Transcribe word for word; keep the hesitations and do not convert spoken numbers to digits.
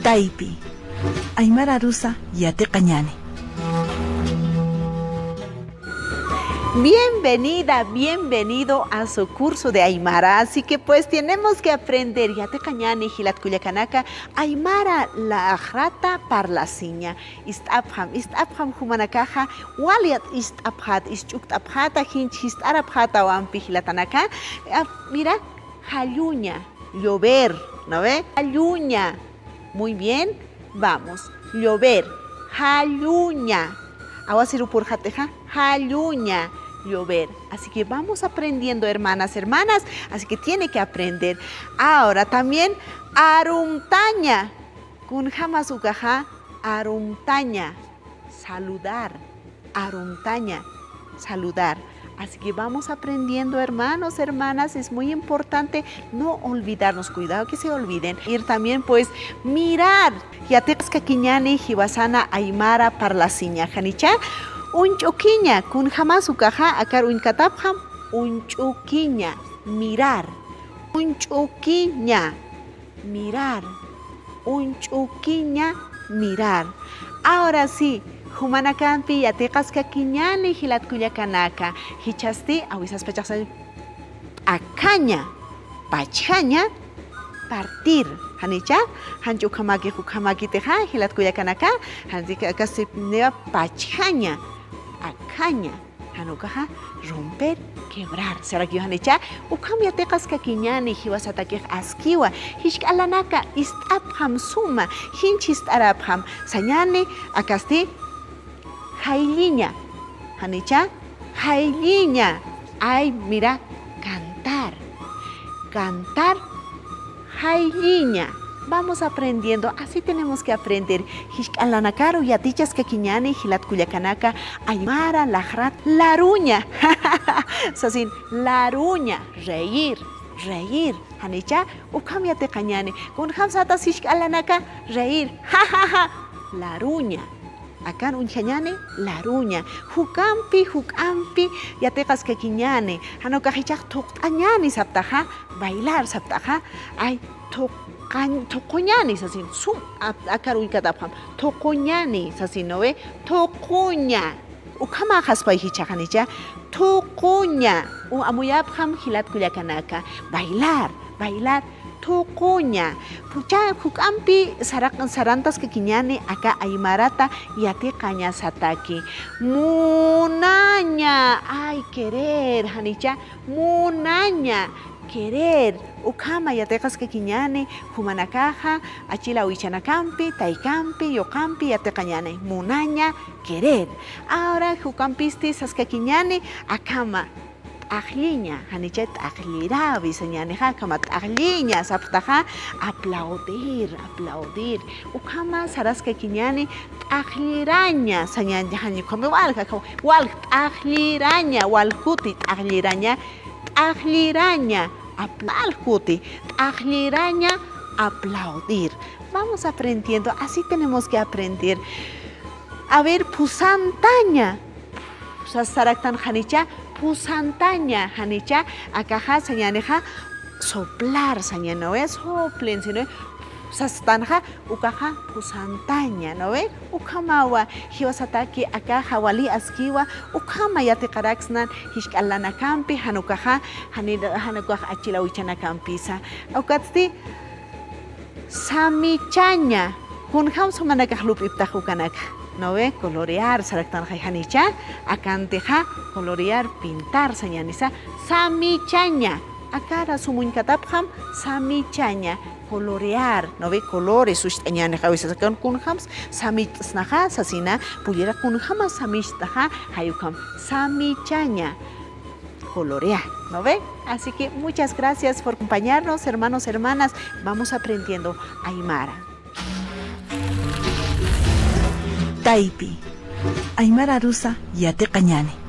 Taypi. Aymara arusa yatiqañäni. Bienvenida, bienvenido a su curso de aymara. Así que, pues, tenemos que aprender. Yatiqañäni jilat kullakanaka, aymara laqrata parlasiña. Ist'apxam, ist'apxam jumanakaxa, wal yat ist'apxät, isch'ukt'apxäta, jinch jist'arapxätawampi jilatanaka. Ah, mira, jalluña, llover, ¿no ve? Jalluña. Muy bien, vamos. Llover, jalluña. Awasiru purxatixa, jalluña, llover. Así que vamos aprendiendo, hermanas, hermanas. Así que tiene que aprender. Ahora también, arumtaña. Kunjamas ukaxa, arumtaña, saludar. Arumtaña, saludar. Así que vamos aprendiendo, hermanos, hermanas. Es muy importante no olvidarnos. Cuidado que se olviden. Ir también, pues, mirar. Yatiqaskakiñäni jiwasana aymara parlasiña. Janicha, uñch'ukiña. Kunjamas ukaxa, akar uñkatapxam, uñch'ukiña. Mirar. Uñch'ukiña. Mirar. Uñch'ukiña, mirar. Ahora sí, jumanakampi yatiqaskakiñäni jilat kullakanaka. Jichhasti, awisaspachaxa, p'akhaña, pachjaña, partir. Janicha, janch ukhamaki, ukhamakitixa, jilat kullakanaka, janchi akasti niwa pachjaña, p'akhaña. Jan ukaxa, romper, quebrar. Sarakiw janicha, ukham yatiqaskakiñäni jiwasatakix askiwa. Jisk'a lanaka, ist'apxam suma, jinch jist'arapxam. Sañäni, akasti, jaylliña. Janicha, jaylliña. Ay, mira, cantar. Cantar, jaylliña. Vamos aprendiendo, así tenemos que aprender. Jisk'a lanakaru yatichaskakiñäni jilat kullakanaka, aymara laqrat laruña. Sasin, laruña, reír, reír. Janicha, ukham yatiqañäni. Kunjamsata jisk'a lanaka, reír. Ja, ja, ja. Laruña. Akan uñjañäni, laruña. Juk'ampi, juk'ampi yatiqaskakiñäni. Jan ukax jichhax thuqt'añäni saptaxa, bailar saptaxa. Ay, thuqañ-, thuquñäni sasin. Sum, a-, akar uñkatapxam. Thuquñäni sasin, ¿no ve? Thuquña. Ukhamaxaspay jichhax janicha. Thuquña. U-, amuyapxam jilat kullakanaka. Bailar, bailar. Thuquña. Jucha-, juk'ampi saraq-, sarantaskakiñäni aka aymarata yatiqañasataki. Munaña, ay, querer, janicha, munaña, querer. Ukhama yatiqaskakiñäni, jumanakaxa, achila awichanakampi, taykampi, yuqampi yatiqañäni. Munaña, querer. Ahora, juk'ampisti saskakiñäni, akhama, t'aqlliña, janicha t'aqllirawi sañänixa, akhama t'aqlliña sapxtaxa, aplaudir, aplaudir. Ukhama saraskakiñäni, t'aqlliraña sañäni, jani ukhama walja, akhama walja, t'aqlliraña, wal kuti, t'aqlliraña, t'aqlliraña, apla-, wal kuti, t'aqlliraña, aplaudir. Vamos aprendiendo, así tenemos que aprender. A ver, phusantaña. Sas saraktan janicha, phusantaña, janicha, akaxa sañänixa, soplar sañäni, ¿no ve? Soplen, sino, sastanxa, ukaxa, phusantaña, ¿no ve? Ukhamawa, jiwasataki, akaxa, wali askiwa, ukhama yatiqaraksnan, jisk'a lanakampi, jan ukaxa, jani-, jan ukax achila awichanakampi sa. Ukatsti, samichaña. Kunjams jumanakax lup'iptax ukanaka, ¿no ve? Colorear saraktanxay janicha, akantixa colorear, pintar sañänisa, samichaña. Akara sum uñkatapxam, samichaña, colorear, ¿no ve? Colores ucht'añänixa, a veces akan kunjams samicht'snaxa sasina, pullira kunjamas samicht'axa, jay ukham, samichaña. Colorear, ¿no ve? Así que muchas gracias por acompañarnos, hermanos, hermanas. Vamos aprendiendo aymara. Taypi. Aymara arusa yatiqañäni.